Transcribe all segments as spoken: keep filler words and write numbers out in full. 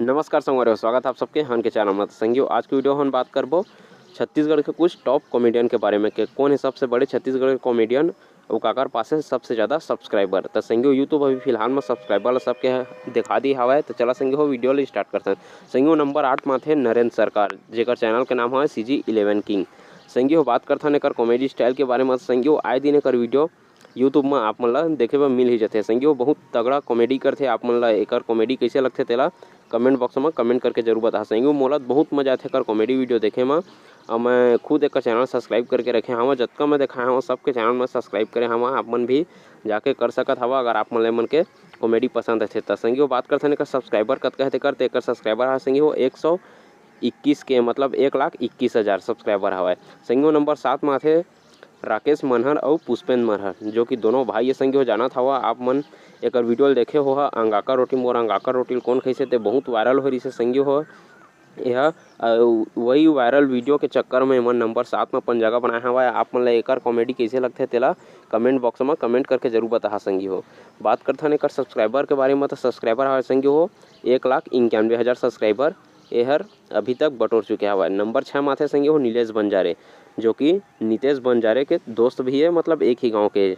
नमस्कार संगवारी हो, स्वागत है आप सबके हन के चैनल में। तो संगियो, आज के वीडियो हम बात करबो छत्तीसगढ़ के कुछ टॉप कॉमेडियन के बारे में, के कौन है सबसे बड़े छत्तीसगढ़ के कॉमेडियन, वो काकर पास है सबसे ज़्यादा सब्सक्राइबर। तो संगियो, YouTube अभी फिलहाल में सब्सक्राइबर ला सबके ह-, दिखा दी हवा है। तो चला संगियो, वीडियो ला स्टार्ट करते हैं। संगियो, नंबर आठ में थे नरेंद्र सरकार, जेकर चैनल के नाम है सी जी इलेवन किंग। संगियो, बात करथन एकर कॉमेडी स्टाइल के बारे में। संगियो, आए दिन एकर वीडियो YouTube में आप मन ला देखे बर मिल ही जाथे। संगियो, बहुत तगड़ा कॉमेडी करथे। आप मन ला एकर कॉमेडी कैसे लगथे, तेला कमेंट बॉक्स में कमेंट करके जरूर बताहा। संगियो, मोला बहुत मजा आथे एकर कॉमेडी वीडियो देखे में, और मैं खुद एकर चैनल सब्सक्राइब करके रखे हवं। जतका मैं देखाए हवं, सबके चैनल में सब्सक्राइब करे हवं। आप मन भी जाके कर सकत हवा, अगर आप मन ले मन के कॉमेडी पसंद आथे त। संगियो, बात करथन एकर सब्सक्राइबर कतका हे तेकर, त एकर सब्सक्राइबर हा संगियो एक सौ इक्कीस के, मतलब एक लाख इक्कीस हजार सब्सक्राइबर हवय। संगियो, नंबर सात में आथे राकेश मनहर अउ पुष्पेंद्र मनहर, जो कि दोनों भाई ये संगियो। जानत हवा आप मन एकर वीडियो ल देखे हो हा, अंगाकर रोटी मोर अंगाकर रोटी ल कौन खइसे, ते बहुत वायरल हो रहिसे संगियो हो। यह, अ, वही वायरल वीडियो के चक्कर में एमन नंबर सात में अपन जगह बनाए हवय। आप मन ला एकर कॉमेडी कैसे लगथे, तेला कमेंट बॉक्स में कमेंट करके जरूर बताहा संगियो। बात करथन एकर सब्सक्राइबर के बारे में, तो सब्सक्राइबर हवय संगियो एक लाख इक्यानवे हजार सब्सक्राइबर एहर अभी तक बटोर चुके हवय। नंबर छः में आथे संगियो नीलेश बंजारे, जो कि नितेश बंजारे के दोस्त भी है, मतलब एक ही गांव के।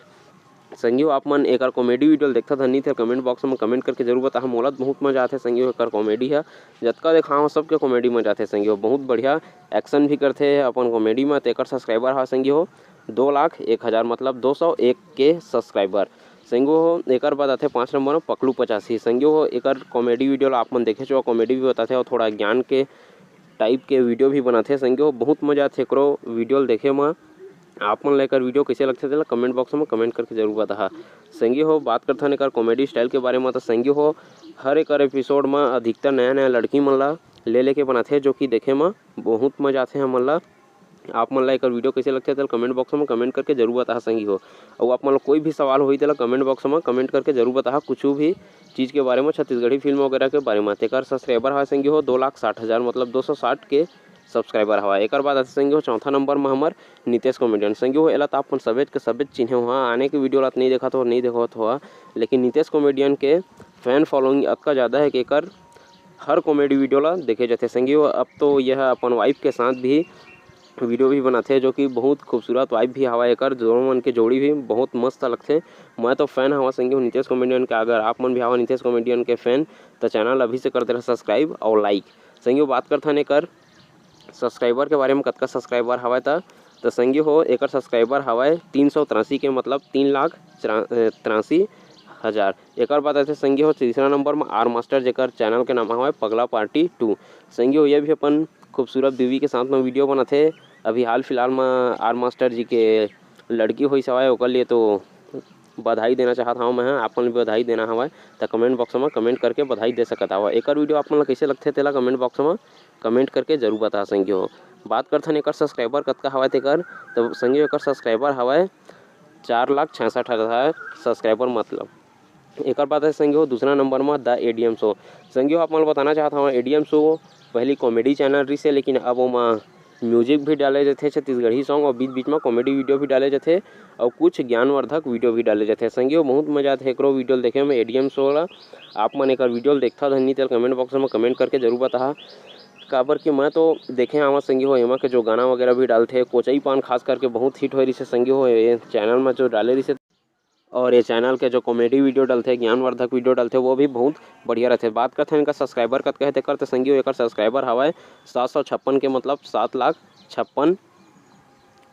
संगियो, आप मन एकर कॉमेडी वीडियो ल देखथव धनी, ते कमेंट बॉक्स में कमेंट करके जरूर बताहा। मोला तो बहुत मजा आथे संगियो, एकर कॉमेडी ह जतका देखाव सबके कॉमेडी मजा आथे संगियो। बहुत बढ़िया एक्शन भी करथे अपन कॉमेडी में। तेकर सब्सक्राइबर ह संगियो दो लाख एक हजार, मतलब दो सौ एक के सब्सक्राइबर। संगियो हो, एकर बाद आथे पाँच नंबर में पकलू पचासी। संगियो हो, एकर कॉमेडी वीडियो ला आप मन देखे चो, कॉमेडी भी बताथे और थोड़ा ज्ञान के टाइप के वीडियो भी बनाथे संगियो हो। बहुत मजा आथे एकरो वीडियो ल देखे में। आप मन ला एकर वीडियो कैसे लगथे, तेला कमेंट बॉक्स में कमेंट करके जरूर बताहा। संगियो हो, बात करथन एकर कॉमेडी स्टाइल के बारे में, तो संगियो हो, हर एकर एपिसोड में अधिकतर नया नया लड़की मन ला ले लेके बनाथे, जो कि देखे में बहुत मजा आथे हमन ला। आप मन ला एकर वीडियो कैसे लगथे, तेला कमेंट बॉक्स में कमेंट करके जरूर बताहा संगियो हो। अउ आप मन ला कोई भी सवाल होही, तेला कमेंट बॉक्स में कमेंट करके जरूर बताहा, कुछ भी चीज़ के बारे में, छत्तीसगढ़ी फिल्म वगैरह के बारे में। तेकर सब्सक्राइबर हवय संगियो हो दो लाख साठ हजार, मतलब दो सौ साठ के सब्सक्राइबर हवय। एकर बाद आथे संगियो हो चौथा नंबर में हमर नितेश कॉमेडियन। संगियो हो, एला त आप मन सबेच के सबेच चिन्हे हो, हाँ, आने के वीडियो ला त नहीं देखत हो, नहीं देखत हो, लेकिन नितेश कॉमेडियन के फैन फॉलोइंग अतका ज़्यादा है कि एकर हर कॉमेडी वीडियो ला देखे जाथे संगियो। अब तो यह अपन वाइफ के साथ भी वीडियो भी बनाथे, जो कि बहुत खूबसूरत वाइफ भी हवा एकर। दोनों मन के जोड़ी भी बहुत मस्त लगथे। मैं तो फैन हवा संगियो नितेश कॉमेडियन के। अगर आप मन भी हवा नितेश कॉमेडियन के फैन, तो चैनल अभी से कर देना सब्सक्राइब और लाइक। संगियो, बात करथन एकर सब्सक्राइबर के बारे में, कतका सब्सक्राइबर हवय त, त संगियो हो, एकर सब्सक्राइबर हवय तीन सौ तिरासी के, मतलब तीन लाख तिरासी हजार। एकर बाद आथे संगियो हो तीसरा नंबर में आर मास्टर, जेकर चैनल के नाम हवय पगला पार्टी टू। संगियो हो, ये भी अपन खूबसूरत बीवी के साथ में वीडियो बनाथे। अभी हाल फिलहाल में आर मास्टर जी के लड़की होइस हवय, ओकर लिए तो बधाई देना चाहत हवं मैं ह। आप मन भी बधाई देना हवय, त कमेंट बॉक्स में कमेंट करके बधाई दे सकत हवय। एकर वीडियो आप मन ला कइसे लगथे, तेला कमेंट बॉक्स में कमेंट करके जरूर बताहा संगियो हो। बात करथन एकर सब्सक्राइबर कतका हवय तेकर, त संगियो एकर सब्सक्राइबर हवय चार लाख छियासठ हजार सब्सक्राइबर, मतलब। एकर बाद है संगियो दूसरा नंबर में द एडीएम शो। संगियो, आप मन ला बताना चाहत हवं, एडीएम शो पहली कॉमेडी चैनल रहिसे, लेकिन अब ओमा म्यूजिक भी डाले जाथे, छत्तीसगढ़ी सॉन्ग, और बीच बीच में कॉमेडी वीडियो भी डाले जाथे और कुछ ज्ञानवर्धक वीडियो भी डाले जाथे। संगियो, बहुत मजा आथे एकरो वीडियो ल देखे में, एडीएम शो ला। आप मन एकर वीडियो ल देखथा धनी, तेल कमेंट बॉक्स में कमेंट करके जरूर बताहा, काबर कि मैं तो देखे आवा संगियो, एमा के जो गाना वगैरह भी डालथे, कोचई पान खास करके बहुत हिट होए रहिसे संगियो, ये चैनल में जो डाले रहिसे। और ये चैनल के जो कॉमेडी वीडियो डलथे, ज्ञानवर्धक वीडियो डलथे, वो भी बहुत बढ़िया रहथे। बात करथन इनका सब्सक्राइबर कतका हे तेकर, त संगी हो, एकर सब्सक्राइबर हवय सात सौ छप्पन के, मतलब सात लाख छप्पन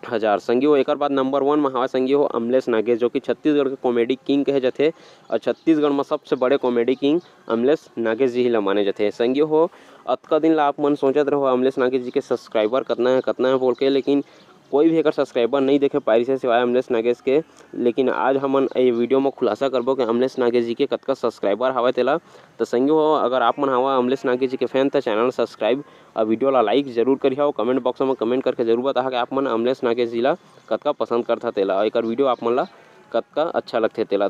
हजार। संगी हो, एकर बाद नंबर वन में हवय संगी हो अमलेश नागेश, जो कि छत्तीसगढ़ के कॉमेडी किंग कहे जाथे और छत्तीसगढ़ में सबसे बड़े कॉमेडी किंग अमलेश नागेश जी ही ला माने जाथे। संगी हो, अतका दिन ला आप मन सोचत रहो अमलेश नागेश जी के सब्सक्राइबर कतना है, कतना है बोल के, लेकिन कोई भी एकर सब्सक्राइबर नहीं देखे पाए रहिसे सिवाय अमलेश नागेश के। लेकिन आज हमन ये वीडियो में खुलासा करबो कि अमलेश नागेश जी के कतका सब्सक्राइबर हवय तेला। तो संगी हो, अगर आप मन हवा अमलेश नागेश जी के फैन, तो चैनल सब्सक्राइब और वीडियो ला लाइक जरूर करिहा और कमेंट बॉक्स में कमेंट करके जरूर बताहा कि आप मन अमलेश नागेश जी ला कतका पसंद करथा तेला, और एकर वीडियो आप मन ला कतका अच्छा लगथे तेला।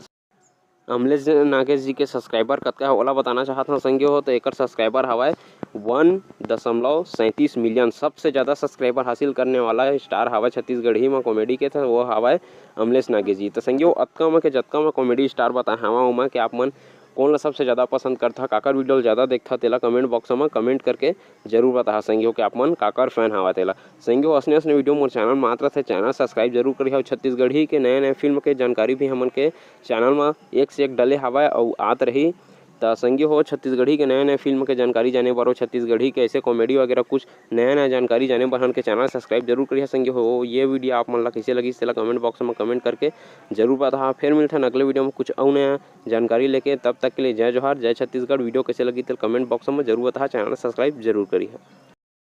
अमलेश नागेश जी के सब्सक्राइबर कतका है, ओला बताना चाहत हव संगी हो। तो एकर सब्सक्राइबर हवय वन दशमलव सैंतीस मिलियन। सबसे ज़्यादा सब्सक्राइबर हासिल करने वाला स्टार हवय छत्तीसगढ़ी में कॉमेडी के, तो वो हवय अमलेश नागेश जी। तो संगी हो, अतका में के जतका में कॉमेडी स्टार बताए हवा, ओमा के आप मन कोन ला सबसे ज्यादा पसंद करथा, काकर वीडियो ला ज्यादा देखथा, तेला comment box म comment करके जरूर बताहा संगी हो कि आप मन काकर fan हवा तेला। संगी हो, असने असने वीडियो मोर channel म आत रथे, channel subscribe जरूर करिहा। अउ छत्तीसगढ़ी के नया नया फिल्म के जानकारी भी हमन के channel म एक से एक डले हवय अउ आत रही। त संगी हो, छत्तीसगढ़ी के नया नया फिल्म के जानकारी जाने बर, अउ छत्तीसगढ़ी के ऐसे comedy वगैरह कुछ नया नया जानकारी जाने बर हमन के channel subscribe जरूर करिहा संगी हो। ये वीडियो आप मन ला कैसे लगिस, तेला comment box म comment करके जरूर बताहा। फिर मिलथन अगले वीडियो म कुछ अउ नया जानकारी लेके। तब तक के लिए जय जोहार, जय छत्तीसगढ़। वीडियो कैसे लगी, तेला comment box म जरूर बताहा। Channel subscribe जरूर करिहा।